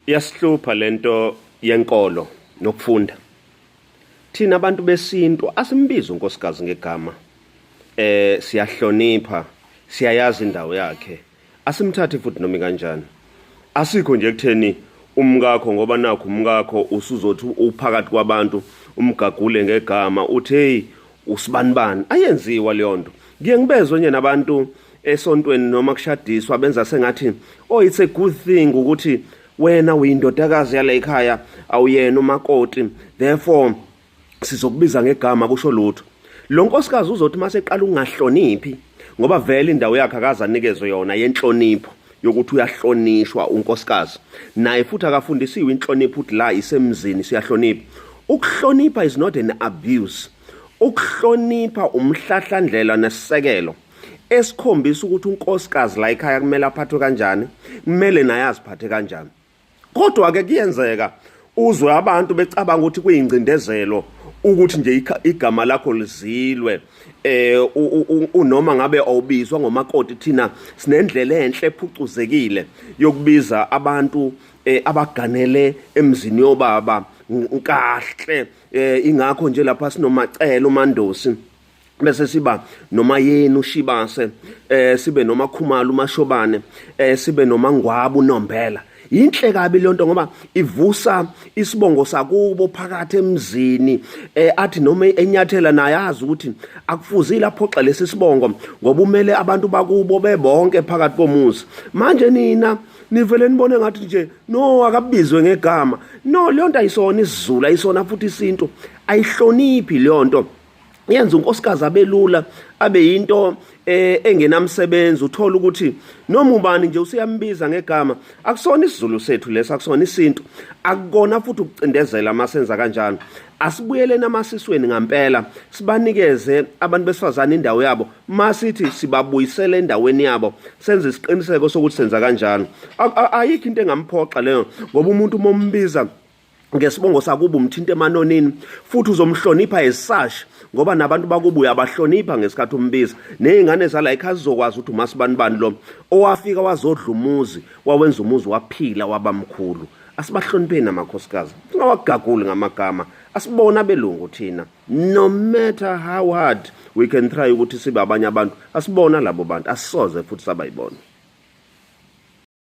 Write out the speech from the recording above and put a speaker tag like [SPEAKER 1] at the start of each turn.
[SPEAKER 1] Iyasihlupha lento yenkolo nokufunda. Thina abantu besintu asimbizi unkosikazi ngegama. Siyahlonipha, siyayazi indawo yakhe. Asimthathi futhi noma kanjani. Asikho nje ekutheni umkakho ngoba nakho umkakho usuzothi uphakathi kwabantu umgagule ngegama uthi hey usibanibani. Ayenziwa leyo nto. Ngiye ngibezwe nje nabantu esontweni noma kushadiswa benza sengathi oh it's a good thing ukuthi wena uyindodakazi yala ekhaya, awuyena umakoti, therefore sizokubiza ngegama. Kusho lutho lo nkosikazi uzothi mase eqala ukungahloniphi, ngoba vele indawo yakhe akaze anikezwe yona yenhlonipho yokuthi uyahlonishwa unkosikazi, naye futhi akafundisiwe inhlonipho ukuthi la isemzini siyahlonipha. Ukuhlonipha is not an abuse. Ukuhlonipha umhlahlandlela nesisekelo esikhombisa ukuthi unkosikazi la ekhaya kumele aphathwe kanjani, kumele naye aziphathe kanjani. Kodwa ke kuyenzeka uzwe abantu becabanga ukuthi kuyingcindezelo ukuthi nje igama lakho lizilwe unoma ngabe awubizwa ngomakoti. Thina sinendlela enhle ephucuzekile yokubiza abantu abaganele emzini yobaba kahle. Ingakho nje lapha sinoMacele, uMandosi, bese siba noma yena uShibase, sibe noma Khumalo, uMashobane, sibe noma Ngwabu, uNombela. Yinhle kabi le nto ngoba ivusa isibongo sakubo phakathi emzini, athi noma enyathela naye azi ukuthi akufuzile aphoxa lesi sibongo ngoba umele abantu bakubo bebonke phakathi komuzi. Manje nina nivele nibone ngathi nje no, akabizwe ngegama. No, leyo nto ayisona isiZulu, ayisona futhi isintu, ayihloniphi leyo nto. Yenza unkosikazi abelula, abe yinto engenamsebenzi. Uthola ukuthi noma ubani nje usuyambiza ngegama. Akusona isiZulu sethu leso, akusona isintu, akukona futhi ukucindezela masenza kanjalo. Asibuyeleni amasisweni ngampela, sibanikeze abantu besifazane indawo yabo. Masithi sibabuyisele endaweni yabo, senze isiqiniseko sokuthi senza kanjalo. Ayikho into engamphoxa leyo, ngoba umuntu uma umbiza ngesibongo sakubo umthinta emanonini, futhi uzomhlonipha esasha ngoba nabantu bakubo uyabahlonipha ngesikhathi umbiza. Ney'ngane zala ekhaya zizokwazi ukuthi uMasibanibani lo owafika wazodla umuzi, wawenza umuzi waphila wabamkhulu. Asibahlonipheni amakhosikazi, singawagaguli ngamagama. Asibona abelungu thina. No matter how hard we can try ukuthi sibe abanye abantu, asibona labo bantu, asisoze futhi sabayibona.